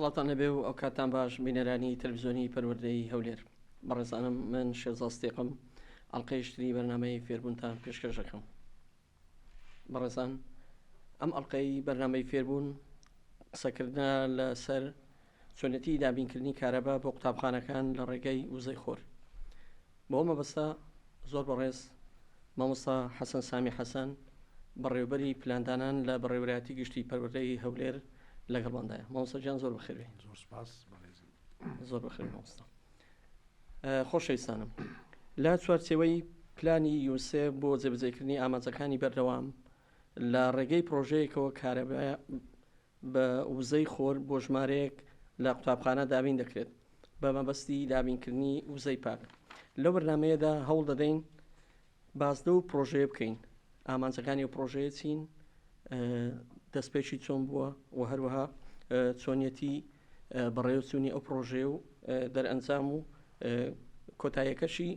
سڵاتان لەبێ و ئەوکاتان باش بینەرانی تەلەفزیۆنی پەروەردەی هەولێر بەڕێزانم من شێرزاد ستیقم ئەڵلقەیشتری بەرنامەی فێربوونتان پێشکەش دەکەم بەڕێزان ئەم ئەڵلقەی بەرنامەی فێربوون قسەکردە لەسەر چۆنێتی دابینکردنی کارەبا بۆ قوتابخانەکان لە ڕێگەی وزەی خۆر بۆ مەبەستە زۆر بەڕێز مامۆستا حەسەن سامی حەسەن بەڕێوبەری پلاندانان لە بەڕێوەرایەتی گشتی پەروەردەی هەولێر لەگەڵماندایە مامۆستا گیان زۆر بەخێربێی. زۆر سپاس بەڕێزی. زۆر بەخێربێی مامۆستا. خۆشەویستانم لە چوارچێوەی پلانی یونسێف بۆ جێبەجێکردنی ئامانجەکانی بەردەوام لە ڕێگەی پرۆژەیەکەوە کارەبا بە وزەی خۆر بۆ ژمارەیەک لە قوتابخانە دابین دەکرێت بە مەبەستی دابینکردنی وزەی پاک. لەو بەرنامەیەدا هەوڵ دەدەین باس لەو پرۆژەیە بکەین، ئامانجەکانی ئەو پرۆژەیە چین، دەستپێکی چۆن بووە و هەروەها چۆنیەتی بەڕێوەچوونی ئەو پرۆژەیە و دەرئەنجام و کۆتاییەکەشی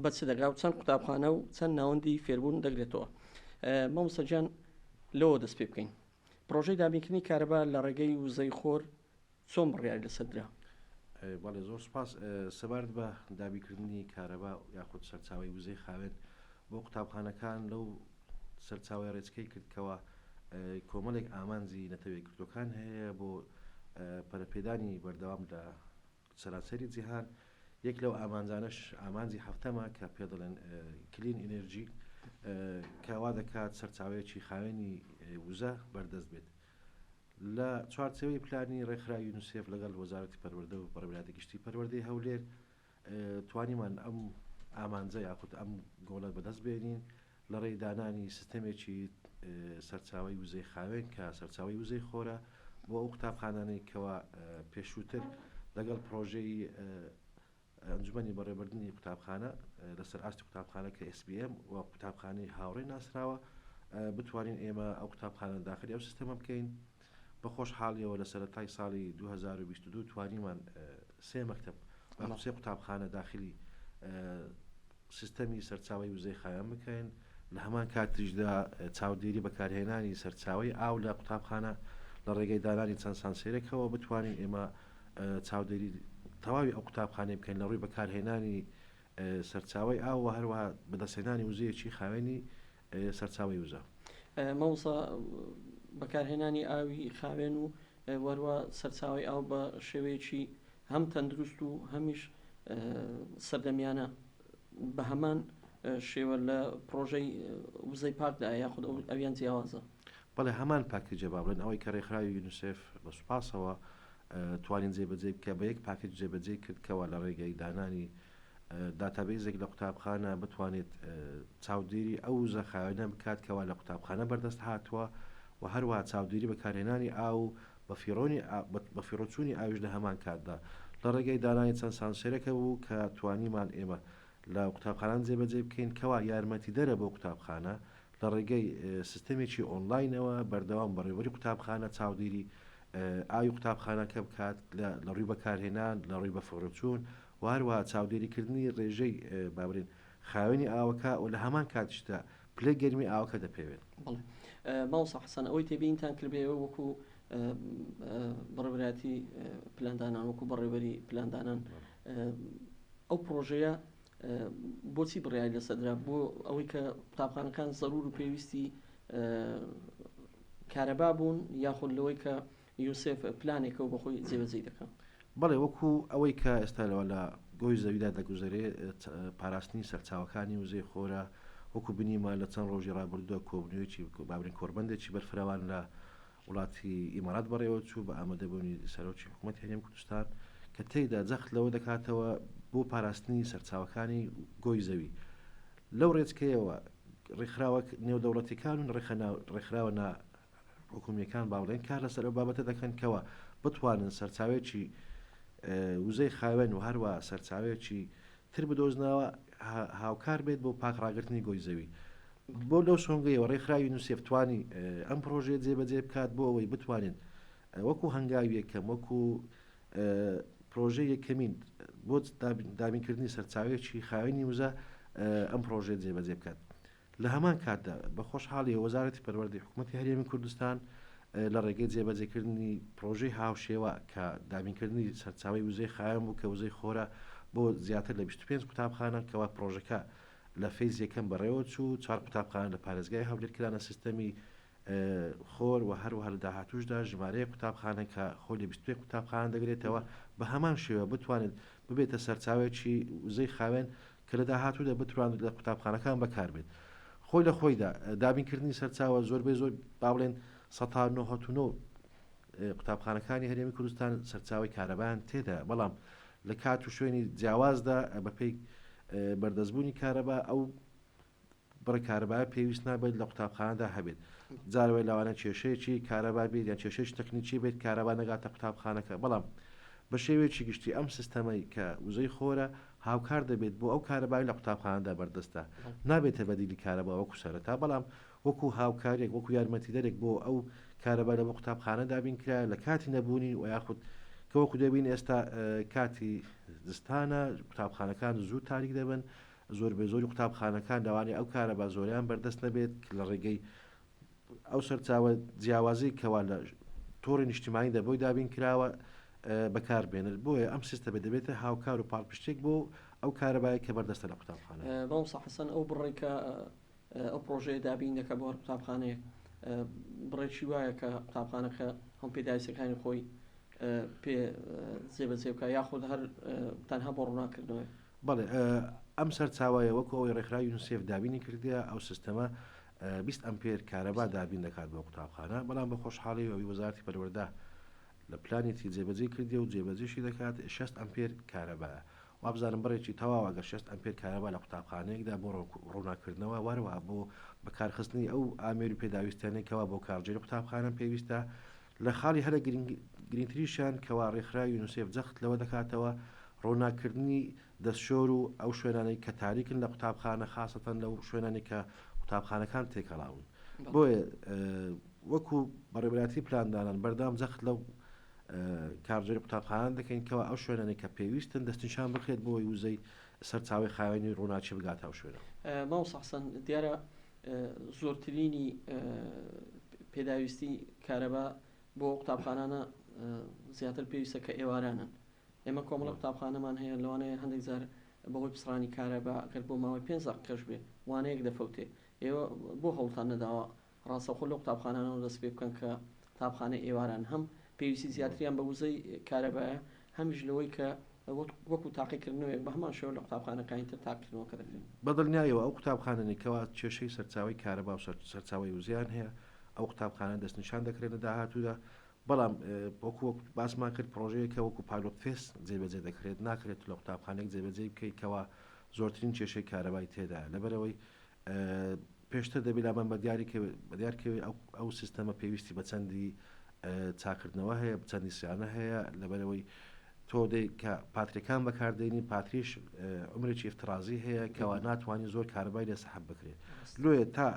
بە چ دەگا و چەند قوتابخانە و چەند ناوەندی فێربوون دەگرێتەوە. مامۆستا گیان لەوە دەست پێ بکەین. پڕۆژەی دابینکردنی کارەبا لە ڕێگەی وزەی خۆر چۆن بڕیاری لەسەر درا؟ بەڵێ زۆر سوپاس. سەبارەت بە دابینکردنی کارەبا یاخود سەرچاوەی وزەی خاوێن بۆ قوتابخانەکان لەو سەرچاوەی ڕێچکەی کرد کەوا کۆمەڵێک ئامانجی نەتەوە یەکگرتووەکان هەیە بۆ پەرەپێدانی بەردەوام لە سەرانسەری جیهان، یەک لەو ئامانجانەش ئامانجی حەفتەمە کە پێ دەڵێن clean energy کە وا دەکات سەرچاوەیەکی خاوێنی وزە بەردەست بێت. لە چوارچێوەی پلانی ڕێکخراوی یونیسێف لەگەڵ وەزارەتی پەروەردە و بەڕێوەبەرایەتی گشتی پەروەردەی هەولێر توانیمان ئەم ئامانجە یاخود ئەم گۆڵە بەدەست بێنین لە ڕێی دانانی سیستەمێکی سەرچاوەی وزەی خاوێن کە سەرچاوەی وزەی خۆرە بۆ ئەو قوتابخانانەی کەوا پێشووتر لەگەڵ پرۆژەی ئەنجومەنی بەڕێوەبردنی قوتابخانە لەسەر ئاستی قوتابخانە کە SBM و قوتابخانەی هاوڕێ ناسراوە بتوانین ئێمە ئەو قوتابخانە داخلی ئەو سیستەمە بکەین بە خۆشحاڵیەوە لە سەرەتای ساڵی 2022 توانیمان سێ مەکتەب سێ قوتابخانە داخلی سیستەمی سەرچاوەی وزەی خاوێن بکەین، لە هەمان کاتیشدا چاودێری بەکارهێنانی سەرچاوەی ئاو لە قوتابخانە لە ڕێگەی دانانی چەند سانسێرێکەوە بتوانین ئێمە چاودێری تەواوی ئەو قوتابخانەی بکەین لە ڕووی بەکارهێنانی سەرچاوەی ئاو و هەروەها بەدەستهێنانی وزەیەکی خاوێنی سەرچاوەی وزە. مامۆستا بەکارهێنانی ئاوی خاوێن و وەروە سەرچاوەی ئاو بە شێوەیەکی هەم تەندروست و هەمیش سەردەمیانە بە هەمان شێوە لە پڕۆژەی وزەی پاکدا یاخود ئەویان جیاوازە؟ بەڵێ هەمان پاکێجە با بڵێن ئەوەی کە ڕێکخراوی یونیسێف بە سوپاسەوە توانین جێبەجێی بکە بە یەک پاکێج جێبەجێی کرد کەوا لە ڕێگەی دانانی داتابەیزێک لە قوتابخانە بتوانێت چاودێری ئەو وزە خاوێنە بکات کەوا لە قوتابخانە بەردەست هاتووە و هەروەها چاودێری بەکارهێنانی ئاو و بەفیڕۆچوونی ئاویش لە هەمان کاتدا لە ڕێگەی دانانی چەند سانسێرەکە بوو کە توانیمان ئێمە لە قوتابخانان جێبەجێ بکەین کەوا یارمەتیدەرە بۆ قوتابخانە لە ڕێگەی سیستەمێکی ئۆنلاینەوە بەردەوام بەڕێوەبەری قوتابخانە چاودێری ئاوی قوتابخانەکە بکات لە ڕووی بەکارهێنان لە ڕووی بەفیڕۆچوون و هەروەها چاودێریکردنی ڕێژەی با بڵێین خاوێنی ئاوەکە و لە هەمان کاتیشدا پلەی گەرمی ئاوەکە دەپێوێت. بەڵێ مامۆستا حەسەن ئەوەی تێبینیتان کردبێ ئێوە وەکو بەڕێوەبەرایەتی پلاندانان وەکو بەڕێوەبەری پلاندانان ئەو پڕۆژەیە بۆچی بڕیاری لەسەر درا بۆ ئەوەی کە قوتابخانەکان زەرور و پێویستی کارەبا بوون یاخود لەوەی کە یوسف پلانێکە و بەخۆی جێبەجێی دەکا. بەڵێ وەکو ئەوەی کە ئێستا لەوە لە گۆی زەویدا دەگوزەرێ پاراستنی سەرچاوەکانی وزەی خۆرە وەکو بینیمان لە چەند ڕۆژی ڕابردوودا کۆبوونەوەیەکی با بڵێین کۆڕبەندێکی بەرفراوان لە وڵاتی ئیمارات بەڕێوەچوو بە ئامادەبوونی سەرۆکی حکوومەتی هەرێمی کوردستان کە تێیدا جەخت لەوە دەکاتەوە بۆ پاراستنی سەرچاوەکانی گۆی زەوی لەو ڕێچکەیەوە ڕێکخراوە نێودەوڵەتیەکان و ڕێکخراوە نا حکومییەکان با بڵێن کار لەسەر ئەو بابەتە دەکەن کەوا بتوانن سەرچاوەیەکی وزەی خاوێن و هەروە سەرچاوەیەکی تر بدۆزنەوە هاوکار بێت بۆ پاک ڕاگرتنی گۆی زەوی بۆ لەو سۆنگەیەوە ڕێکخراوی یونیسێف توانی ئەم پرۆژەیە جێبەجێ بکات بۆ ئەوەی بتوانین وەکو هەنگاوی یەکەم وەکو پرۆژەی یەکەمین بۆ دابینکردنی سەرچاوەیەکی خاوێنی وزە ئەم پرۆژەیە جێبەجێ بکات. لە هەمان کاتدا بە خۆشحاڵیەوە وەزارەتی پەروەردەی حکومەتی هەرێمی کوردستان. لە ڕێگەی جێبەجێکردنی پڕۆژەی هاوشێوە کە دابینکردنی سەرچاوەی وزەی خاوێن بوو کە وزەی خۆرە بۆ زیاتر لە 25 قوتابخانە کەوا پڕۆژەکە لە phase یەکەم بەڕێوە چوو، چوار قوتابخانە لە پارێزگای هەولێر کرانە سیستەمی خۆر و هەروەها لە داهاتووشدا ژمارەیەک قوتابخانە کە خۆی لە 21 قوتابخانە دەگرێتەوە بە هەمان شێوە بتوانێت ببێتە سەرچاوەیەکی وزەی خاوێن کە لە داهاتوودا بتوانرێت لە قوتابخانەکان بەکاربێت. خۆی لە خۆیدا دابینکردنی سەرچاوە زۆربەی زۆر با بڵێن سەتا 99 قوتابخانەکانی هەرێمی کوردستان سەرچاوی کارەبایان تێدا بەڵام لە کات و شوێنی جیاوازدا بەپێی بەردەستبوونی کارەبا ئەو بڕی کارەبایە پێویست نابێت لە قوتابخانەدا هەبێت جارەوەی لەوانە کێشەیەکی کارەبا بێت یان کێشەیەکی تەکنیکی بێت کارەبا نەگاتە قوتابخانەکە بەڵام بە شێوەیەکی گشتی ئەم سیستەمەی کە وزەی خۆرە هاوکار دەبێت بۆ ئەو کارەبای لە قوتابخانەدا بەردەستە نابێتە بەدیلی کارەبا وەکو سەرەتا بەڵام وەکو هاوکاریەک وەکو یارمەتیدەرێک بۆ ئەو کارەبا لە بۆ قوتابخانە دابین کرایە لە کاتی نەبوونی و یاخود کە وەکو دەبین ئێستا کاتی زستانە قوتابخانەکان زوو تاریک دەبن زۆربەی زۆری قوتابخانەکان لەوانەیە ئەو کارەبا زۆریان بەردەست نەبێت لە ڕێگەی ئەو سەرچاوە جیاوازی کەوا لە تۆڕی نیشتیمانیدا بۆی دابین کراوە بەکار بێنێت بۆیە ئەم سیستەمە دەبێتە هاوکار و پاڵپشتێک بۆ ئەو کارەبایە کە بەردەستە لە قوتابخانە. مامۆستا حەسەن ئەو بڕێک کە ئەو پڕۆژەیە دابین دەکات بۆ هەر قوتابخانەیەک بڕێکی وایە کە قوتابخانەکە هەم پێداویستەکانی خۆی پێ جێبەجێ بکە یاخود هەر تەنها بۆ ڕووناکردنەوەی بەڵێ ئەم سەرچاوەیە وەکو ئەوەی ڕێکخراوی یونسێف دابینی کردیە ئەو سیستەمە 20 ئەمپێر کارەبا دابین دەکات بۆ قوتابخانە بەڵام بە خۆشحاڵی ئەوی وەزارەتی پەروەردە لە پلانێتی جێبەجێ کردیە و جێبەجێشی دەکات 60 ئەمپێر کارەبایە وابزانم بڕێکی تەواو ئەگەر 60 ئەمپێر کارەبا لە قوتابخانەیەکدا بۆ ڕووناکردنەوە وەروەها بۆ بەکارخستنی ئەو ئامێر و پێداویستیانەی کەوا بۆ کارگێری قوتابخانە پێویستە لە خاڵی هەرە گرنگتریشیان کەوا ڕێکخراوی یونسێف جەخت لەوە دەکاتەوە ڕووناککردنی دەستشۆر و ئەو شوێنانەی کە تاریکن لە قوتابخانە خاسەتەن لەو شوێنانەی کە قوتابخانەکان تێکەڵاون بۆیە وەکو بەڕێوەبەرایەتی پلاندانان بەردەوام جەخت لەو کارگێری قوتابخانە دەکەین کەوا ئەو شوێنانەی کە پێویستن دەستنیشان بکرێت بۆ وزەی سەرچاوەی خاوێنی ڕووناکی بگاتە ئەو شوێنە. مامۆستا حەسەن دیارە زۆرترینی پێداویستی کارەبا بۆ قوتابخانانە زیاتر پێویستە کە ئێوارانن ئێمە کۆمەڵە قوتابخانەمان هەیە لەوانەیە هەندێک جار بەهۆی پچڕانی کارەبا گەر بۆ ماوەی پێنج دەقیقەش بێ وانەیەک دەفەوتێ ئێوە بۆ هەوڵتان نەداوە ڕاستەوخۆ لەو قوتابخانانەوە دەست پێ بکەن کە قوتابخانەی ئێواران هەم پێویستی زیاتریان بە وزەی کارەبایە هەمیش لەوەی کە وەکو تاقیکردنەوەیەک بە هەمان شێوە لە قوتابخانەکانی تر تاقیکردنەوەکە دەکرێت. بە دڵنیایەوە ئەو قوتابخانانەی کەوا کێشەی سەرچاوەی کارەبا و سەرچاوەی وزەیان هەیە ئەو قوتابخانە دەستنیشان دەکرێن لە داهاتوودا بەڵام وەکو وەک باسمان کرد پڕۆژەیەکە وەکو pilot phase جێبەجێ دەکرێت ناکرێت لە قوتابخانەیەک جێبەجێی بکەیت کەوا زۆرترین کێشەی کارەبای تێدایە لەبەرئەوەی پێشتر دەبێ لامان بە دیاری بە دیار کەوێ ئەو سیستەمە پێویستی بە چەندی چاکردنەوە هەیە چەندی سیانە هەیە لەبەرەوەی تۆ دەی کە پاتریەکان بەکاردێنی پاتریش عمرێکی افترازی هەیە کەوا ناتوانانی زۆر کارەبای لێ سەحب بکرێت لۆیە تا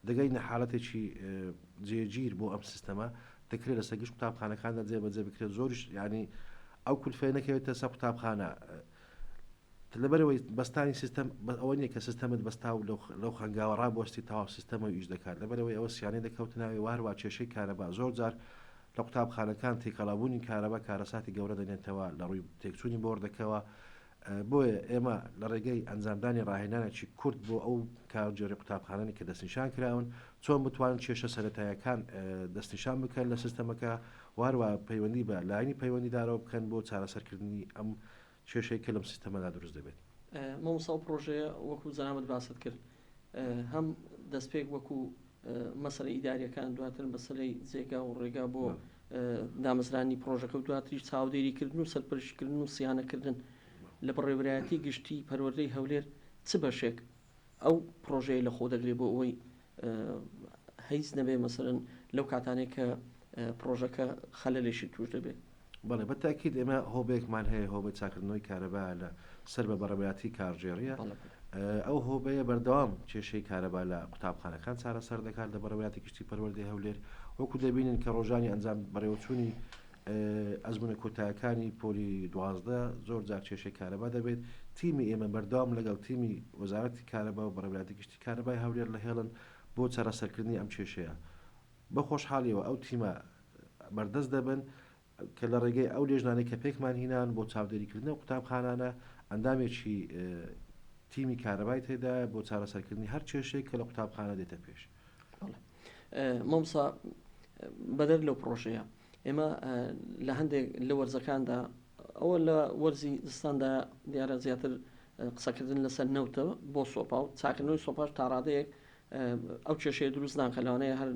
دەگەینە حالەتێکی جێگیر بۆ ئەم سیستەمە دەکرێت لەسەر گشت قوتابخانەکاندا جێبەجێ بکرێت زۆریش ینی ئەو کولفەیە نەکەوێتە سەر قوتابخانە لەبەرئەوەی بەستانی سیستەم بەس ئەوە نیە کە سیستەمت بەستا و لەو هەنگاوە ڕابوەستی تەواو سیستەمە و ئیش دەکات لەبەرئەوەی ئەوە سیانەی دەکەوتە ناوی وە هەروا کێشەی کارەبا زۆر جار لە قوتابخانەکان تێکەڵابوونی کارەبا کارەساتی گەورە دەنێتەوە لە ڕووی تێکچوونی بۆردەکەوە بۆیە ئێمە لە ڕێگەی ئەنجامدانی ڕاهێنانێکی کورت بۆ ئەو کارگێڕی قوتابخانانی کە دەستنیشان کراون چۆن بتوانن کێشە سەرەتایەکان دەستنیشان بکەن لە سیستەمەکە و هەروە پەیوەندی بە لایەنی پەیوەندیدارەوە بکەن بۆ چارەسەرکردنی ئەم کێشەی کە لەم سیستەمەدا دروست دەبێت. مامۆستا ئەو پڕۆژەیە وەکو جەنابت باست کرد هەم دەستپێک وەکو مەسەلە ئیداریەکان دواتر مەسەلەی جێگا و ڕێگا بۆ دامەزرانی پڕۆژەکە و دواتریش چاودێریکردن و سەرپەرشتیکردن و سیانەکردن لە بەڕێوەبەرایەتی گشتی پەروەردەی هەولێر چ بەشێک ئەو پڕۆژەیە لە خۆ دەگرێت بۆ ئەوەی هیچ نەبێ مەسەرەن لەو کاتانەی کە پڕۆژەکە خەلەلێکی توش دەبێت. بەڵێ بە تاکید ئێمە هۆبەیەکمان هەیە هۆبەی چاکردنەوەی کارەبا لە سەر بە بەڕێوەبەرایەتی کارگێڕییە ئەو هۆبەیە بەردەوام کێشەی کارەبا لە قوتابخانەکان چارەسەر دەکات لە بەڕێوەبەرایەتی گشتی پەروەردەی هەولێر وەکو دەبینین کە ڕۆژانی ئەنجام بەڕێوەچوونی ئەزمونە کۆتایەکانی پۆلی 12 زۆر جار کێشەی کارەبا دەبێت تیمی ئێمە بەردەوام لەگەڵ تیمی وەزارەتی کارەبا و بەڕێوەبەرایەتی گشتی کارەبای هەولێر لە هێڵن بۆ چارەسەرکردنی ئەم کێشەیە. بە خۆشحاڵیەوە ئەو تیمە بەردەست دەبن کە لە ڕێگەی ئەو لێژنانەی کە پێکمان هینان بۆ چاودێریکردنی ئەو قوتابخانانە ئەندامێکی تیمی کارەبای تێدایە بۆ چارەسەرکردنی هەر کێشەیەک کە لە قوتابخانە دێتە پێش. مامۆستا بەدەر لەو پڕۆژەیە ئێمە لە هەندێک لە وەرزەکاندا ئەوە لە وەرزی زستاندا دیارە زیاتر قسەکردن لەسەر نەوتە بۆ سۆپا و چاکردنەوەی سۆپاش تاڕادەیەک ئەو کێشەیە دروست ناکە لەوانەیە هەر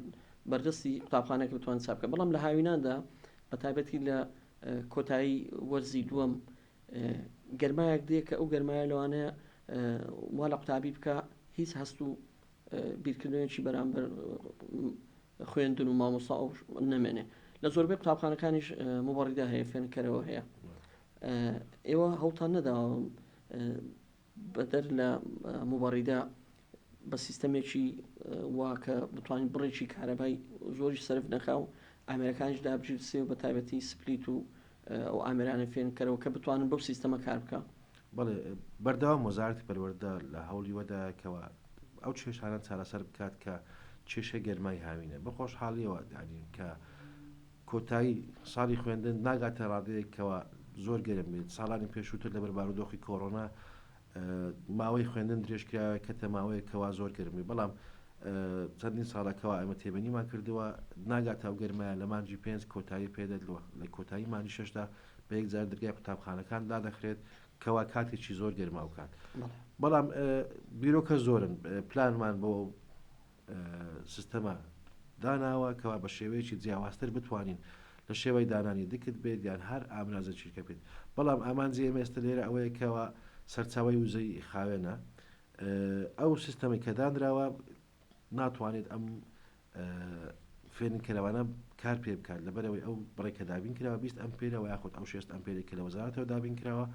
بەردەستی قوتابخانێک بتوان چاپ بکە بەڵام لە هاویناندا بە تایبەتی لە کۆتایی وەرزی دووەم گەرمایەک دێ کە ئەو گەرمایە لەوانەیە وا لە قوتابی بکە هیچ هەست و بیرکردنەوەیەکی بەرامبەر خوێندن و مامۆستا ئەو نەمێنێ لە زۆربەی قوتابخانەکانیش مبەڕیدا هەیە فێنکەرەوە هەیە ئێوە هەوتان نەداوە بەدەر لە موبەڕیدە بە سیستەمێکی وا کە بتوانین بڕێکی کارەبای زۆریش سەرف نەکا و ئامێرەکانیش دابگیرسێ و بە تایبەتی split و ئەو ئامێرانە فێنککەرەوە کە بتوانن بەو سیستەمە کار بکا. بەڵێ بەردەوام وەزارەتی پەروەردە لە هەوڵی وەدایە کەوا ئەو کێشانە چارەسەر بکات کە کێشەی گەرمای هاوینە بە خۆشحاڵیەوە یانی کە کۆتایی ساڵی خوێندن ناگاتە ڕادەیەک کەوا زۆر گەرم بێت، ساڵانی پێشووتر لەبەر بارودۆخی کۆرۆنا ماوەی خوێندن درێژکرایەوە کەتە ماوەیەک کەوا زۆر گەرم بێت، بەڵام چەندین ساڵە کەوا ئێمە تێبینیمان کردووە ناگاتە ئەو گەرمایە لە مانگی پێنج کۆتایی پێدێت لە کۆتایی مانگی شەشدا بە یەکجار درگای قوتابخانەکان دادەخرێت کەوا کاتێکی زۆر گەرمە ئەو کات بەڵام بیرۆکە زۆرن پلانمان بۆ سیستەمە داناوە کەوا بە شێوەیەکی جیاوازتر بتوانین لە شێوەی دانانی duct بێت یان هەر ئامرازێکی کە بێت بەڵام ئامانجی ئێمە ئێستا لێرە ئەوەیە کەوا سەرچاوی وزەی خاوێنە ئەو سیستەمی کە دانراوە ناتوانێت ئەم فێنککەرەوانە کار پێ بکات لەبەرەوەی ئەو بڕێک کە دابین کراوە 20 ئەمپێرەوە یاخود ئەو 6 ئەمپێرێک کە لە وەزارەتەوە دابین کراوە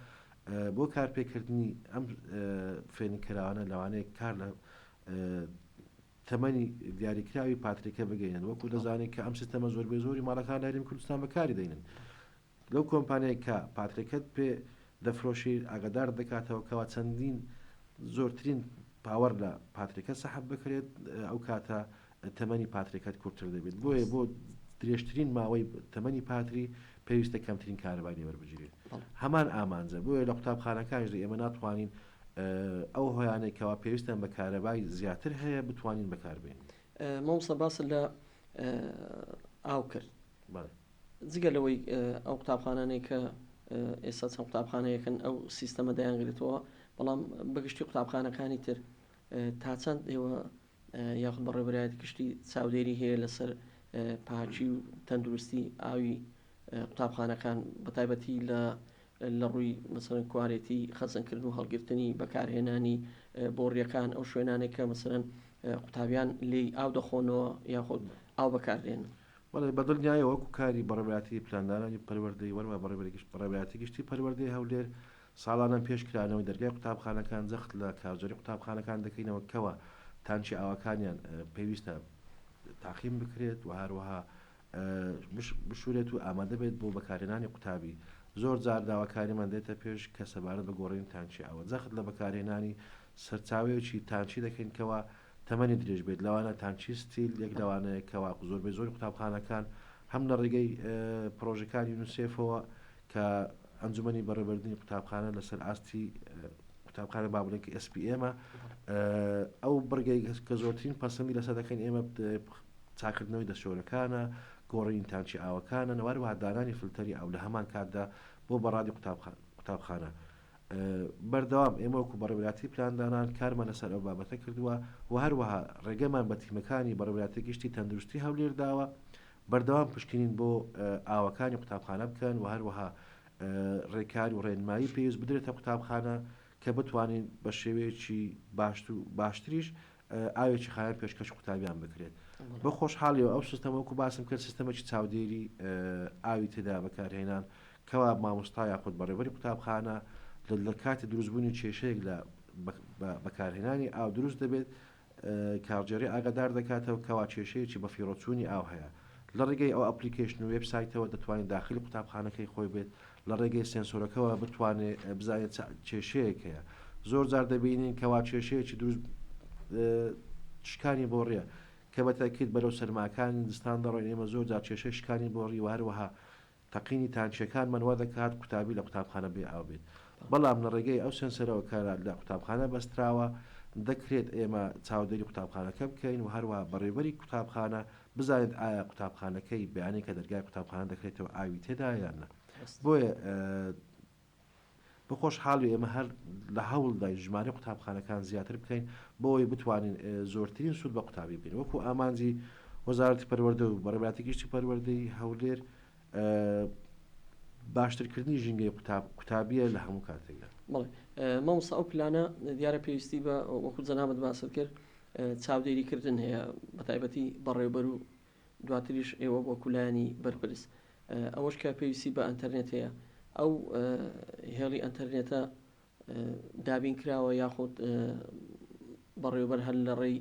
بۆ کارپێکردنی ئەم فێنککەرەوانە لەوانەیە کار لە تەمەنی دیاریکراوی پاتریەکە بگەینن وەکو دەزانین کە ئەم سیستەمە زۆربەی زۆری ماڵەکان لە هەرێمی کوردستان بەکاری دەینن لەو کۆمپانیای کە پاتریەکەت پێ دەفرۆشی ئاگادار دەکاتەوە کەوا چەندین زۆرترین power لە پاتریەکە سەحب بکرێت ئەو کاتە تەمەنی پاتریەکەت کورتتر دەبێت بۆیە بۆ درێژترین ماوەی تەمەنی پاتری پێویستە کەمترین کارەبای لێوەربگیرێت هەمان ئامانجە بۆیە لە قوتابخانەکانیش ئێمە ناتوانین ئەو هۆیانەی کەوا پێویستیان بە کارەبای زیاتر هەیە بتوانین بەکاربێنین. مامۆستا باست لە ئاو کرد جگە لەوەی ئەو قوتابخانانەی کە ئێستا چەند قوتابخانەیەکن ئەو سیستەمە دەیانگرێتەوە بەڵام بەگشتی قوتابخانەکانی تر تا چەند ئێوە یاخود بەڕێوەبەرایەتی گشتی چاودێری هەیە لەسەر پاکی و تەندروستی ئاوی قوتابخانەکان بەتایبەتی لە لە ڕووی مەسەلەن کوالێتی خەزنکردن و هەڵگرتنی بەکارهێنانی بۆڕیەکان ئەو شوێنانێک کە مەسەلەن قوتابیان لێی ئاو دەخۆنەوە یاخود ئاو بەکاردێنن. بەڵێ بە دڵنیایەوە وەکو کاری بەڕێوەبەرایەتی پلاندانانی پەروەردەی وەروا بەڕێوەبەرایەتی گشتی پەروەردەی هەولێر ساڵانە پێش کرانەوەی دەرگای قوتابخانەکان جەخت لە کارگێڕی قوتابخانەکان دەکەینەوە کەوا تانکی ئاوەکانیان پێویستە تاقیم بکرێت و هەروەها بشورێت و ئامادە بێت بۆ بەکارهێنانی قوتابی. زۆر جار داواکاریمان دێتە پێش کە سەبارەت بە گۆڕینی تانکی ئاوە جەخت لە بەکارهێنانی سەرچاوەیەکی تانکی دەکەین کەوا تەمەنی درێژ بێت لەوانە تانکی ستیل یەک لەوانەیە کەوا زۆربەی زۆری قوتابخانەکان هەم لە ڕێگەی پڕۆژەکانی یونسێفەوە کە ئەنجومەنی بەڕێوەبردنی قوتابخانە لەسەر ئاستی قوتابخانە با بڵێن کە SPM ئەو بڕگەی کە زۆرترین پەسەندی لەسەر دەکەین ئێمە چاککردنەوەی دەستشۆرەکانە، گۆڕینی تانکی ئاوەکانە، هەروەها دانانی فلتەری ئاو لە هەمان کاتدا بۆ بەڕادی قوتابخانە. بەردەوام ئێمە وەکو بەڕێوەبەرایەتی پلاندانان کارمان لەسەر ئەو بابەتە کردووە و هەروەها ڕێگەمان بە تیمەکانی بەڕێوەبەرایەتی گشتی تەندروستی هەولێر داوە بەردەوام پشکنین بۆ ئاوەکانی قوتابخانە بکەن و هەروەها ڕێکار و ڕێنمایی پێویست بدرێتە قوتابخانە کە بتوانین بە شێوەیەکی باشتریش ئاوێکی خاوێن پێشکەش قوتابیان بکرێت. بە خۆشحاڵیەوە ئەو سیستەمە وەکو باسم کرد سیستەمێکی چاودێری ئاوی تێدا بەکارهێنان کەوا مامۆستا یاخود بەڕێوەبەری قوتابخانە لە کاتی دروستبوونی کێشەیەک لە بەکارهێنانی ئاو دروست دەبێت کارگێڕی ئاگادار دەکاتەوە کەوا کێشەیەکی بەفیڕۆچوونی ئاو هەیە لە ڕێگەی ئەو application و وێبسایتەوە دەتوانێت داخلی قوتابخانەکەی خۆی بێت لە ڕێگەی sensor ەکەوە بتوانێت بزانێت چ کێشەیەک هەیە زۆر جار دەبینین کەوا کێشەیەکی دروست شکانی بۆڕیە. کە بە تەئکید بەرەو سەرماکانی زستان دەڕۆین ئێمە زۆر جار کێشەی شکانی بۆڕی و هەروەها تەقینی تانکیەکانمان وا دەکات قوتابی لە قوتابخانە بێ ئاو بێت بەڵام لە ڕێگەی ئەو سێنسەرەوە کە لە قوتابخانە بەستراوە دەکرێت ئێمە چاودێری قوتابخانەکە بکەین و هەروەها بەڕێوبەری قوتابخانە بزانێت ئایا قوتابخانەکەی بەیانی کە دەرگای قوتابخانە دەکرێتەوە ئاوی تێدایە یان نا بۆیە بە خۆشحاڵی ئێمە هەر لە هەوڵداین ژمارەی قوتابخانەکان زیاتر بکەین بۆ ئەوەی بتوانین زۆرترین سوود بە قوتابی بکەین وەکو ئامانجی وەزارەتی پەروەردە و بەڕێوەبەرایەتی گشتی پەروەردەی هەولێر باشترکردنی ژینگەی قوتاب قوتابیە لە هەموو کاتێکدا. بەڵێ مامۆستا ئەو پلانە دیارە پێویستی بە وەکو جەنابت باست کرد چاودێریکردن هەیە بەتایبەتی بەڕێوبەر و دواتریش ئێوە وەکو لایەنی بەرپرس ئەوەش کە پێویستی بە ئەتەرنێت هەیە ئەو هێڵی ئەتەرنێتە دابین کراوە یاخود بەڕێوبەر هەر لە ڕێی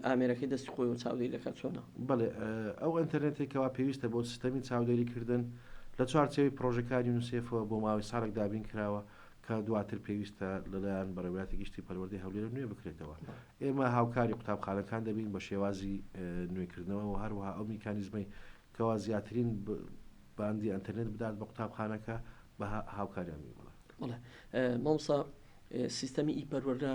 ئامێرەکەی دەستی خۆی و چاودێری دەکات چۆنە؟ بەڵێ ئەو ئەتەرنێتێک کەوا پێویستە بۆ سیستەمی چاودێریکردن لە چوارچێوەی پرۆژەکانی یونیسێفەوە بۆ ماوەی ساڵێک دابین کراوە کە دواتر پێویستە لەلایەن بەڕێوەبەرایەتی گشتی پەروەردەی هەولێرەوە نوێ بکرێتەوە. ئێمە هاوکاری قوتابخانەکان دەبین بە شێوازی نوێکردنەوە و هەروەها ئەو میکانیزمەی کەوا زیاترین باندی ئەنتەرنێت بدات بە قوتابخانەکە بە هاوکاریان بین. بەڵێ. بەڵێ مامۆستا سیستەمی ئی پەروەردە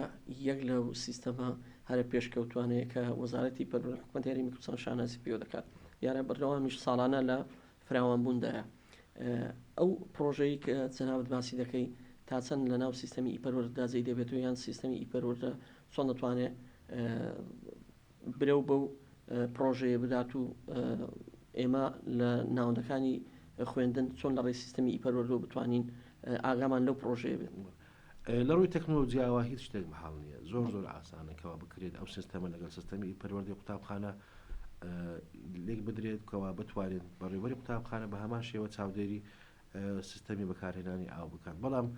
یەک لەو سیستەمە هەرە پێشکەوتوانەیە کە وەزارەتی پەروەردە حکومەتی هەرێمی کوردستان شانازی پێوە دەکات دیارە بەردەوامیش ساڵانە لە فراوانبووندایە. ئەو پڕۆژەی کە جەنابت باسی دەکەی تا چەند لە ناو سیستەمی ئی پەروەردەدا جێی دەبێتەوە یان سیستەمی ئی پەروەردە چۆن دەتوانێت برەو بەو پڕۆژەیە بدات و ئێمە لە ناوەندەکانی خوێندن چۆن لە ڕێی سیستەمی ئی پەروەردەوە بتوانین ئاگامان لەو پڕۆژەیە بێت؟ لە ڕووی تەکنۆلۆجیاوە هیچ شتێک مەحاڵ نییە زۆر زۆر ئاسانە کەوا بکرێت ئەو سیستەمە لەگەڵ سیستەمی پەروەردەی قوتابخانە لێک بدرێت کەوا بتوانێت بەڕێوەری قوتابخانە بە هەمان شێوە چاودێری سیستەمی بەکارهێنانی ئاو بکات بەڵام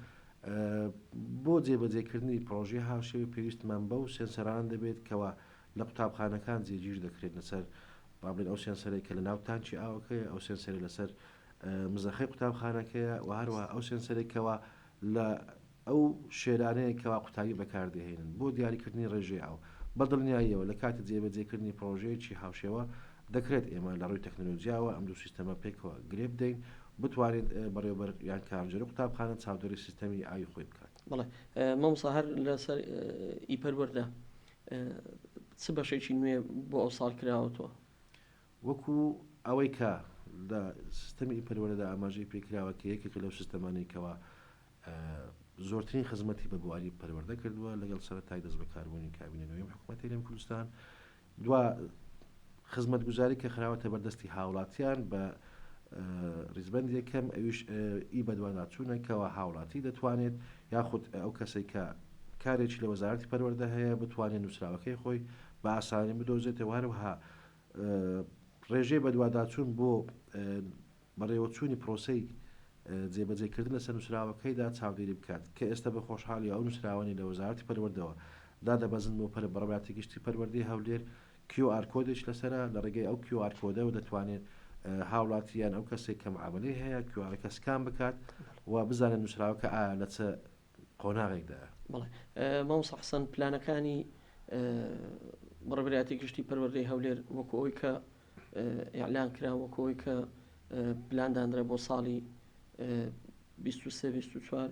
بۆ جێبەجێکردنی پرۆژەی هاوشێوە پێویستمان بەو سێنسەران دەبێت کەوا لە قوتابخانەکان جێگیر دەکرێت لەسەر با بڵێن ئەو سێنسەرەی کە لە ناو تانکی ئاوەکەیە ئەو سێنسەری لەسەر مزەخەی قوتابخانەکەیە و هەروەها ئەو سێنسەرێک کەوا لە ئەو شێرانەیە کەوا قوتابی بەکاردەهێنن بۆ دیاریکردنی ڕێژەی ئاو. بە دڵنیاییەوە لە کاتی جێبەجێکردنی پڕۆژەیەکی هاوشێوە دەکرێت ئێمە لە ڕووی تەکنەلۆجیاوە ئەم دوو سیستەمە پێکەوە گرێ بدەین بتوانێت بەڕێوەبەر یان کارگێڕی قوتابخانە چاودێری سیستەمی ئاوی خۆی بکات. بەڵێ مامۆستا هەر لەسەر ئی پەروەردە چ بەشێکی نوێ بۆ ئەو ساڵ کراوەتەوە؟ وەکو ئەوەی کە لە سیستەمی پەروەردەدا ئاماژەی پێکراوە کە یەکێکە لەو سیستەمانەی کەوا زۆرترین خزمەتی بە بواری پەروەردە کردووە لەگەڵ سەرەتای دەستبەکاربوونی کابینە نوێی حکوومەتی هەرێمی کوردستان دوا خزمەتگوزاری کە خراوەتە بەردەستی هاوڵاتیان بە ریزبند یەکەم ئەویش ئی بەدواداچوونە کەوا هاوڵاتی دەتوانێت یاخود ئەو کەسێک کە کارێکی لە وەزارەتی پەروەردە هەیە بتوانێت نووسراوەکەی خۆی بە ئاسانی بدۆزێتەوە هەروەها ڕێژەی بەدواداچوون بۆ بەڕێوەچوونی پرۆسەی جێبەجێکردن لەسەر نووسراوەکەیدا چاودێری بکات کە ئێستا بە خۆشحاڵی ئەو نووسراوەنی لە وەزارەتی پەروەردەوە دادەبەزن بۆ پەرە بەڕێوەبەرایەتی گشتی پەروەردەی هەولێر QR کۆدێک لەسەرە لە ڕێگەی ئەو QR کۆدەوە دەتوانێت هاوڵاتی یان ئەو کەسێک کە معاملەی هەیە QR ەکە سکان بکات و بزانێت نووسراوەکە ئایا لە چ قۆناغێکدایە. بەڵێ مامۆستا حەسەن پلانەکانی بەڕێوەبەرایەتی گشتی پەروەردەی هەولێر وەکو ئەوەی کە ئیعلان کرا وەکو ئەوەی کە پلان دانرا بۆ ساڵی 23 24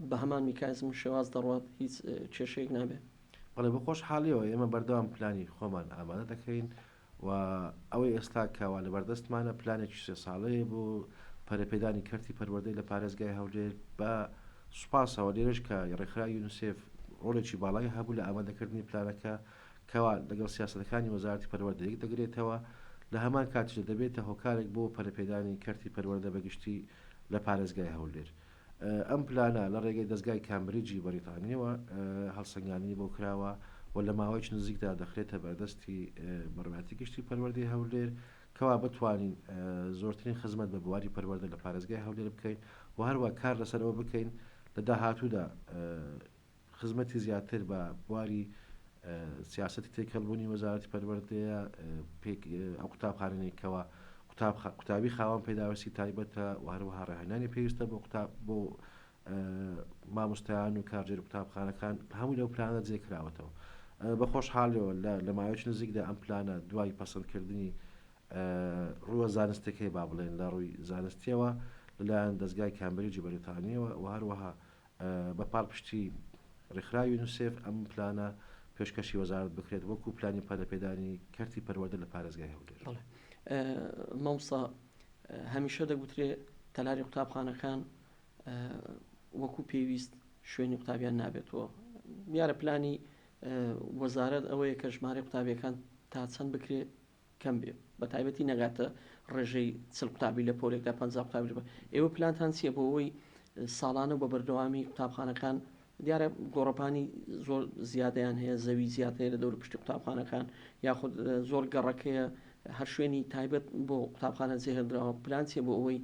بە هەمان میکانزم و شێواز دەڕوات هیچ کێشەیەک نابێت. بەڵێ بە خۆشحاڵیەوە ئێمە بەردەوام پلانی خۆمان ئامادە دەکەین و ئەوەی ئێستا کەوا لەبەردەستمانە پلانێکی سێ ساڵەیە بۆ پەرەپێدانی کەرتی پەروەردەی لە پارێزگای هەولێر بە سوپاسەوە لێرەش کە ڕێکخراوی یونسێف ڕۆڵێکی باڵای هەبوو لە ئامادەکردنی پلانەکە کەوا لەگەڵ سیاسەتەکانی وەزارەتی پەروەردە یەک دەگرێتەوە لە هەمان کاتیشدا دەبێتە هۆکارێک بۆ پەرەپێدانی کەرتی پەروەردە بەگشتی لە پارێزگای هەولێر. ئەم پلانە لە ڕێگەی دەزگای کامبریجی بەریتانییەوە هەڵسەنگاندنی بۆ کراوە و لە ماوەیەکی نزیکدا دەخرێتە بەردەستی بەڕێوەبەرایەتی گشتی پەروەردەی هەولێر کەوا بتوانین زۆرترین خزمەت بە بواری پەروەردە لە پارێزگای هەولێر بکەین و هەروە کار لەسەر ئەوە بکەین لە داهاتوودا خزمەتی زیاتر بە بواری سیاسەتی تێکەڵبوونی وەزارەتی پەروەردەیە پێک ئەو قوتابخانەی کەوا قوتابی خاوەن پێداویستی تایبەتە و هەروەها ڕاهێنانی پێویستە بۆ قوتاب بۆ مامۆستایان و کارگێر قوتابخانەکان هەموو لەو پلانە جێ کراوەتەوە. بە خۆشحاڵیەوە لە لە ماوەیەکی نزیکدا ئەم پلانە دوای پەسەندکردنی ڕووە زانستیەکەی با بڵێن لە ڕووی زانستیەوە لەلایەن دەزگای کامبریجی بەریتانیەوە و هەروەها بە پاڵپشتی ڕێکخراوی یونیسێف ئەم پلانە پێشکەشی وەزارەت بکرێت وەکو پلانی پەرەپێدانی کەرتی پەروەردە لە پارێزگای هەولێر. بەڵێ مامۆستا هەمیشە دەگوترێ تەلاری قوتابخانەکان وەکو پێویست شوێنی قوتابیان نابێتەوە دیارە پلانی وەزارەت ئەوەیە کە ژمارەی قوتابیەکان تا چەند بکرێ کەم بێ بە تایبەتی نەگاتە ڕێژەی چل قوتابی لە پۆلێکدا 50 قوتابی لە ئێوە پلانتان چییە بۆ ئەوەی ساڵانە و بە بەردەوامی قوتابخانەکان دیارە گۆڕەپانی زۆر زیادەیان هەیە زەوی زیاد هەیە لە دەور پشتی قوتابخانەکان یاخود زۆر گەڕەکەیە هەر شوێنی تایبەت بۆ قوتابخانە جێهێڵدراوە پلان چیە بۆ ئەوەی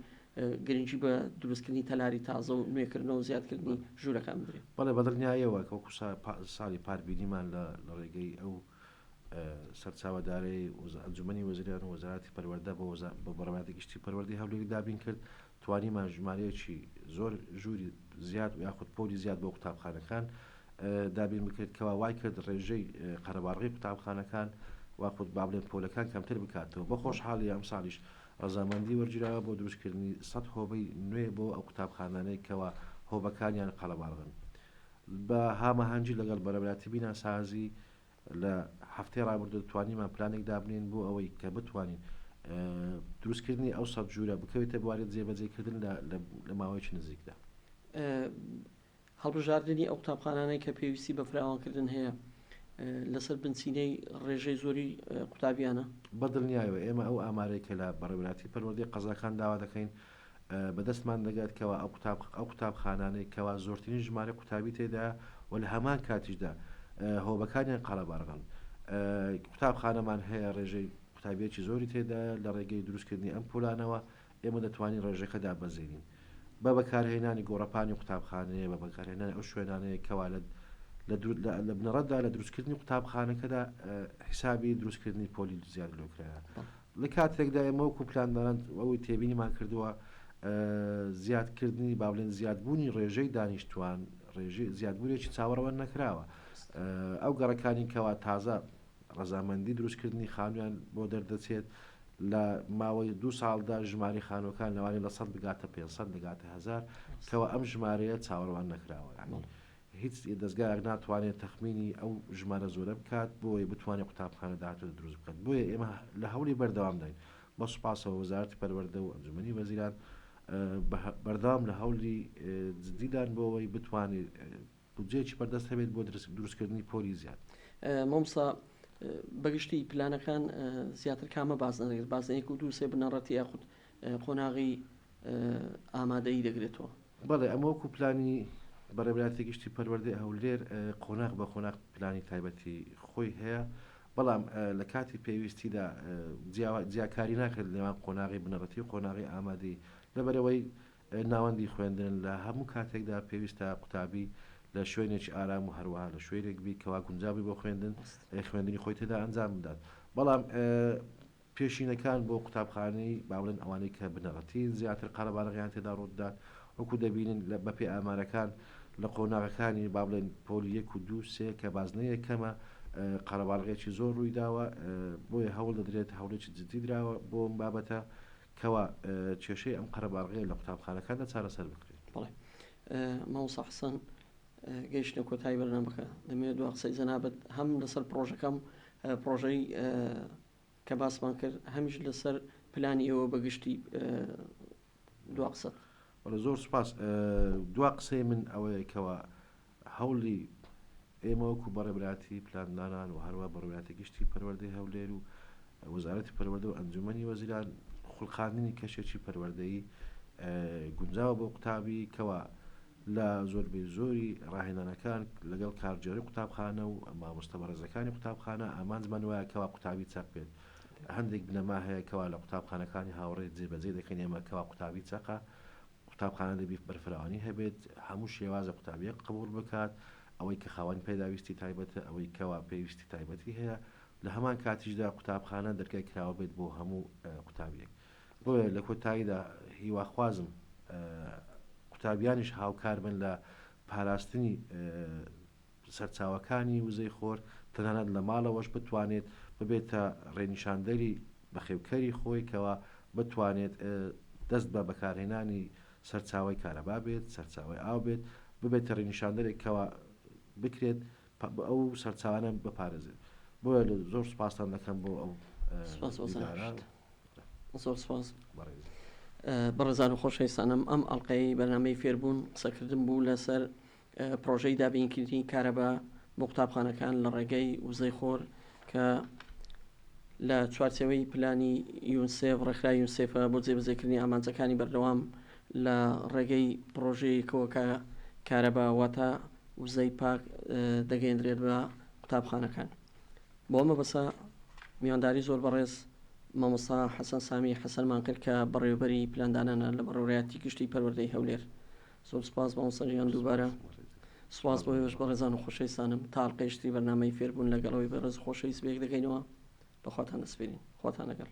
گرنگی بە دروستکردنی تەلاری تازە و نوێکردنەوە و زیادکردنی ژوورەکان بدرێت؟ بەڵێ بەدڵنیایەوە وەکو ساڵی پار بینیمان لە ڕێگەی ئەو سەرچاوە دارایی ئەنجومەنی وەزیران و وەزارەتی پەروەردە بۆ بۆ بەڕێوەبەرایەتی گشتی پەروەردەی هەولێری دابین کرد توانیمان ژمارەیەکی زۆر ژووری زیاد و یاخود پۆلی زیاد بۆ قوتابخانەکان دابین بکرێت کەوا وای کرد ڕێژەی قەرەباڵغی قوتابخانەکان واخود با بڵێن پۆلەکان کەمتر بکاتەوە بە خۆشحاڵی ئەمساڵیش ڕەزامەندی وەرگیراوە بۆ دروستکردنی سەد هۆبەی نوێ بۆ ئەو قوتابخانانەی کەوا هۆبەکانیان قەڵەباڵغن بە هاماهەنگی لەگەڵ بەڕێوەبەرایەتی بیناسازی لە هەفتەی ڕابردوو توانیمان پلانێک دابنێین بۆ ئەوەی کە بتوانین دروستکردنی ئەو سەد ژوورە بکەوێتە بواری جێبەجێکردن لە ماوەیەکی نزیکدا. هەڵبژاردنی ئەو قوتابخانانەی کە پێویستی بە فراوانکردن هەیە لەسەر بنچینەی ڕێژەی زۆری قوتابیانە؟ بە دڵنیایەوە ئێمە ئەو ئامارەی کە لە بەڕێوەبەرایەتی پەروەردەی قەزاکان داوا دەکەین بەدەستمان دەگات کەوا ئەو قوتاب ئەو قوتابخانانەی کەوا زۆرترین ژمارەی قوتابی تێدایە و لە هەمان کاتیشدا هۆبەکانیان قەرەباڵغن قوتابخانەمان هەیە ڕێژەی قوتابیەکی زۆری تێدایە لە ڕێگەی دروستکردنی ئەم پۆلانەوە ئێمە دەتوانین ڕێژەکە دابەزێنین بە بەکارهێنانی گۆڕەپانی قوتابخانەیە بە بەکارهێنانی ئەو شوێنانەیە کەوا لە لە بنەڕەتدا لە دروستکردنی قوتابخانەکەدا حیسابی دروستکردنی پۆلی زیاد لۆکرایە لە کاتێکدا ئێمە وەکو پلاندانان ئەوەی تێبینیمان کردووە زیادکردنی با بڵێن زیادبوونی ڕێژەی دانیشتوان ڕێژەی زیادبوونێکی چاوەڕوان نەکراوە ئەو گەڕەکانی کەوا تازە ڕەزامەندی دروستکردنی خانویان بۆ دەردەچێت لە ماوەی دوو ساڵدا ژماری خانوەکان لەوانەیە لە 100 بگاتە 500 بگاتە هزار کەەوە ئەم ژمارەیە چاوەڕوان نەکراوە ینی هیچ دەزگایەک ناتوانێت تەخمینی ئەو ژمارە زۆرە بکات بۆیە بتوانێت قوتابخانە داهاتوو دروست بکات بۆیە ئێمە لە هەوڵی بەردەوامداین بە سوپاسەوە وەزارەتی پەروەردە و ئەنجومەنی وەزیران بەردەوام لە هەوڵی جدیدان بۆ ئەوەی بتوانێت بودجەیەکی بەردەست هەبێت بۆ دروستکردنی پۆلی زیاد. مامۆستا بەگشتی پلانەکان زیاتر کامە بازنە دەگرێت بازنە یەک و دوو سێ بنەڕەتی یاخود قۆناغی ئامادەیی دەگرێتەوە؟ بەڵێ ئەمە وەکو پلانی بەڕێوەبەرایەتی گشتی پەروەردەی هەولێر قۆناغ بە قۆناغ پلانی تایبەتی خۆی هەیە، بەڵام لە کاتی پێویستیدا جیاکاری ناکرێت لە نێوان قۆناغی بنەڕەتی و قۆناغی ئامادەیی، لەبەرئەوەی ناوەندی خوێندن لە هەموو کاتێکدا پێویستە قوتابی لە شوێنێکی ئارام و هەروەها لە شوێنێک بی کەوا گونجاو بی بۆ خوێندن خوێندنی خۆی تێدا ئەنجام بدات بەڵام پێشینەکان بۆ قوتابخانەی با بڵێن ئەوانەی کە بنەڕەتین زیاتر قەرەباڵغیان تێدا ڕوودەدات وەکو دەبینین لە بەپێی ئامارەکان لە قۆناغەکانی با بڵێن پۆلی یەک و دوو سێ کە بازنەی یەکەمە قەرەباڵغێکی زۆر ڕوویداوە بۆیە هەوڵ دەدرێت هەوڵێکی جدی دراوە بۆ ئەم بابەتە کەوا کێشەی ئەم قەرەباڵغیە لە قوتابخانەکاندا چارەسەر بکرێت. بەڵێ مامۆستا حەسەن گەیشتە کۆتایی بەرنامەکە دەمەوێت دوا قسەی جەنابت هەم لەسەر پڕۆژەکەم پڕۆژەی کە باسمان کرد هەمیش لەسەر پلانی ئێوە بەگشتی دوا قسەت. بەڵێ زۆر سوپاس دوا قسەی من ئەوەیە کەوا هەوڵی ئێمە وەکو بەڕێوەبەرایەتی پلاندانان و هەروەها بەڕێوەبەرایەتی گشتی پەروەردەی هەولێر و وەزارەتی پەروەردە و ئەنجومەنی وەزیران خوڵقاندنی کەشێکی پەروەردەیی گونجاوە بۆ قوتابی کەوا لە زۆربەی زۆری ڕاهێنانەکان لەگەڵ کارگێڕی قوتابخانە و مامۆستا بەڕێزەکانی قوتابخانە ئامانجمان وایە کەوا قوتابی چەق بێت هەندێک بنەما هەیە کەوا لە قوتابخانەکانی هاوڕێ جێبەجێ دەکەین ئێمە کەوا قوتابی چەقە قوتابخانە دەبی بەرفراوانی هەبێت هەموو شێوازە قوتابیەک قبوڵ بکات ئەوەی کە خاوەنی پێداویستی تایبەتە ئەوەی کەوا پێویستی تایبەتی هەیە لە هەمان کاتیشدا قوتابخانە دەرگای کراوە بێت بۆ هەموو قوتابیەک بۆیە لە کۆتاییدا هیواخوازم قوتابیانیش هاوکار بن لە پاراستنی. سەرچاوەکانی وزەی خۆر، تەنانەت لە ماڵەوەش بتوانێت ببێتە ڕێنیشاندەری بەخێوکەری خۆی کەوا بتوانێت دەست بە بەکارهێنانی سەرچاوەی کارەبا بێت، سەرچاوەی ئاو بێت، ببێتە ڕێنیشاندەرێک کەوا بکرێت ئەو سەرچاوانە بپارێزێت. بۆیە زۆر سوپاستان دەکەم بۆ ئەو دیدارە. زۆر سپاس بەڕێزان و خۆشەویستانم ئەم ئەڵلقەی بەرنامەی فێربوون قسەکردن بوو لەسەر پرۆژەی دابینکردنی کارەبا بۆ قوتابخانەکان لە ڕێگەی وزەی خۆر کە لە چوارچێوەی پلانی یونسێف ڕێکخراوی یونسێفە بۆ جێبەجێکردنی ئامانجەکانی بەردەوام لە ڕێگەی پرۆژەیەکەوە کە کارەبا واتە وزەی پاک دەگەیەندرێت بە قوتابخانەکان. بۆ ئەمە بەسە میوانداری زۆر بەڕێز مامۆستا حەسەن سامی حەسەنمان کرد کە بەڕێوەبەری پلاندانانە لە بەڕێوەبەرایەتی گشتی پەروەردەی هەولێر. زۆر سپاس مامۆستا گیان دووبارە سپاس بۆ ئێوەش بەڕێزان و خۆشەویستانم تا ئەڵقەیەکی تری بەرنامەی فێربوون لەگەڵ ئەوەی بەڕێز و خۆشەویست بەیەک دەگەینەوە بە خواتان دەسپێرین خواتان لەگەڵ.